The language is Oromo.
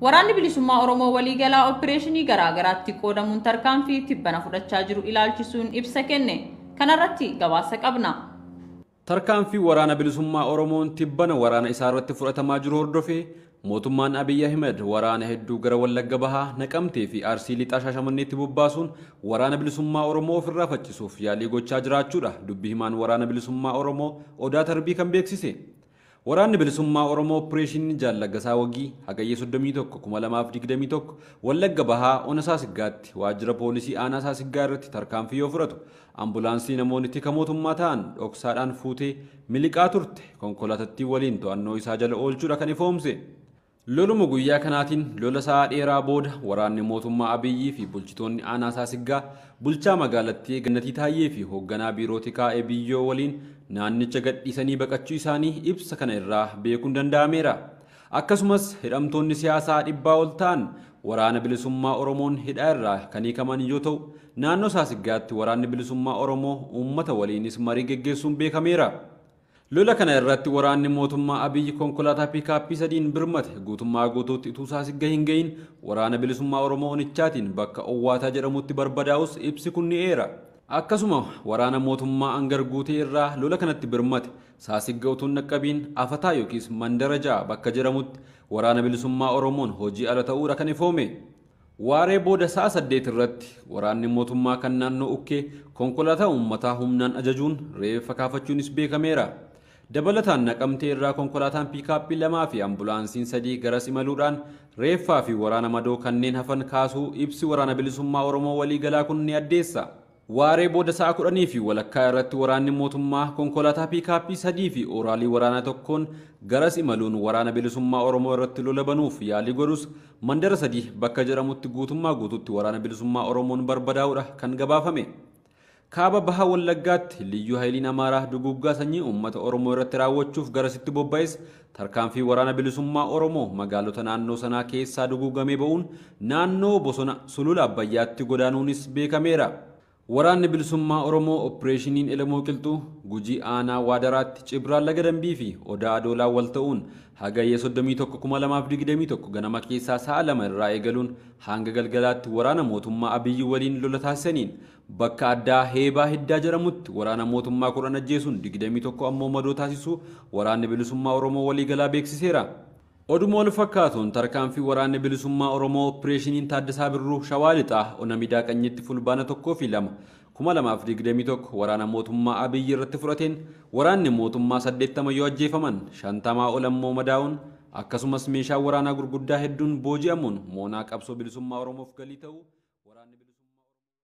Waraanni Bilisummaa Oromoo waliigalaa opereeshinii garaagaraatti qoodamuun tarkaanfii tibbana fudhachaa jiru ilaalchisuun ibsa kenne. Kanarratti gabaasa qabna. Tarkaanfii waraana bilisummaa Oromoon tibbana waraana isaa irratti fudhatamaa jiru hordofee mootummaan Abiyyi Ahmed waraana hedduu gara Wallagga Bahaa, Naqamtee fi Arsii Lixaa Shaashamanneetti bobbaasuun waraana bilisummaa Oromoo ofirraa faccisuuf yaalii gochaa jiraachuudha dubbi himaan waraana bilisummaa Oromoo Odaa Tarbii kan beeksise. Waraanni bilisummaa Oromoo opereeshinii Jaal Laggasaa Wagii Hagayya 31, 2021 Wallagga Bahaa Ona Saasiggaatti waajjira poolisii aanaa Saasiggaa irratti tarkaanfii yoo fudhatu ambulaansii namoonni tika mootummaa ta'an dhoksaadhaan fuutee miliqaa turte konkolaatattii waliin to'annoo isaa jala oolchuudha kan ifoomse. Loluma guyyaa kanaatiin lola sa'a dheeraa booda waraanni mootummaa Abiyyii fi bulchitoonni aanaa Saasiggaa bulchaa magaalattii Gannatii Taayyee fi hoogganaa biiroo tikaa Ebiyyoo waliin naannicha gadhiisanii baqachuu isaanii ibsa kana irraa beekuun danda'ameera. Akkasumas hidhamtoonni siyaasaa 100 ol ta'an waraana bilisummaa Oromoon hidhaa irraa kan hiikaman yoo ta'u, naannoo Saasiggaatti waraanni bilisummaa Oromoo uummata waliinis marii geggeessuun beekameera. Lola kana irratti waraanni mootummaa Abiyyi konkolaataa piikaappii 3 birmate guutummaa guutuutti utuu Saasigga hin gahin waraana bilisummaa Oromoo Onichaatiin bakka Owwaataa jedhamutti barbadaa'us ibsi kun ni eera. Akkasuma waraana mootummaa Angar Guutee irraa lola kanatti birmate Saasigga utuu hin dhaqqabiin Afataa yookiis Mandara 6 bakka jedhamutti waraana bilisummaa Oromoon hojii ala ta'uudha kan ifoome. Waaree booda sa'a 8 irratti waraanni mootummaa kan naannoo Ukkee konkolaataa uummataa humnaan ajajuun reeffa kaafachuunis beekameera. Dabalataan Naqamtee irraa konkolaataan piikaappii 2 fi ambulaansiin 3 garas imaluudhaan reeffaa fi waraana madoo kanneen hafan kaasuu ibsi waraana bilisummaa Oromoo waliigalaa kun ni addeessa. Waaree booda sa'a 10:15 irratti waraanni mootummaa konkolaataa piikaappii 3 fi ooraalii waraanaa 1 garas imaluun waraana bilisummaa Oromoo irratti lola banuuf yaalii godhus mandara 3 bakka jedhamutti guutummaa guututti waraana bilisummaa Oromoon barbadaa'uudha kan gabaafame. Kaaba Baha Wallaggaatti Liyyuu Hayiliin Amaaraa duguuggaa sanyii uummata Oromoo irratti raawwachuuf garasitti bobba'es tarkaanfii waraana bilisummaa Oromoo magaalota naannoo sanaa keessaa duguugamee ba'uun naannoo bosona Sulula Abbayyaatti godaanuunis beekameera. Waraanni bilisummaa Oromoo opereeshiniin Elemoo Qilxuu Gujii Aanaa Waadaraatti Cibraan Laga Dambii fi Odaa Adoolaa wal ta'uun Hagayya 31, 2021 ganama keessaa sa'a 2 irraa eegaluun hanga galgalaatti waraana mootummaa Abiyyi waliin lola taasisaniin bakka addaa Heebaa Hiddaa jedhamutti waraana mootummaa 10 ajjeesuun 21 ammoo madoo taasisuu waraanni bilisummaa Oromoo waliigalaa beeksiseera. Oduma wal fakkaatuun tarkaanfii waraanni bilisummaa Oromoo opereeshiniin Taaddasaa Birruu Shawaa Lixaa Ona Midaa Qanyitti Fulbaana 1 fi 2, 2021 waraana mootummaa Abiyyi irratti fudhateen waraanni mootummaa 80 yoo ajjeefaman 50 ol ammoo madaa'uun akkasumas meeshaa waraanaa gurguddaa hedduun booji'amuun moonaa qabsoo bilisummaa Oromoof galii ta'uu waraanni bilisummaa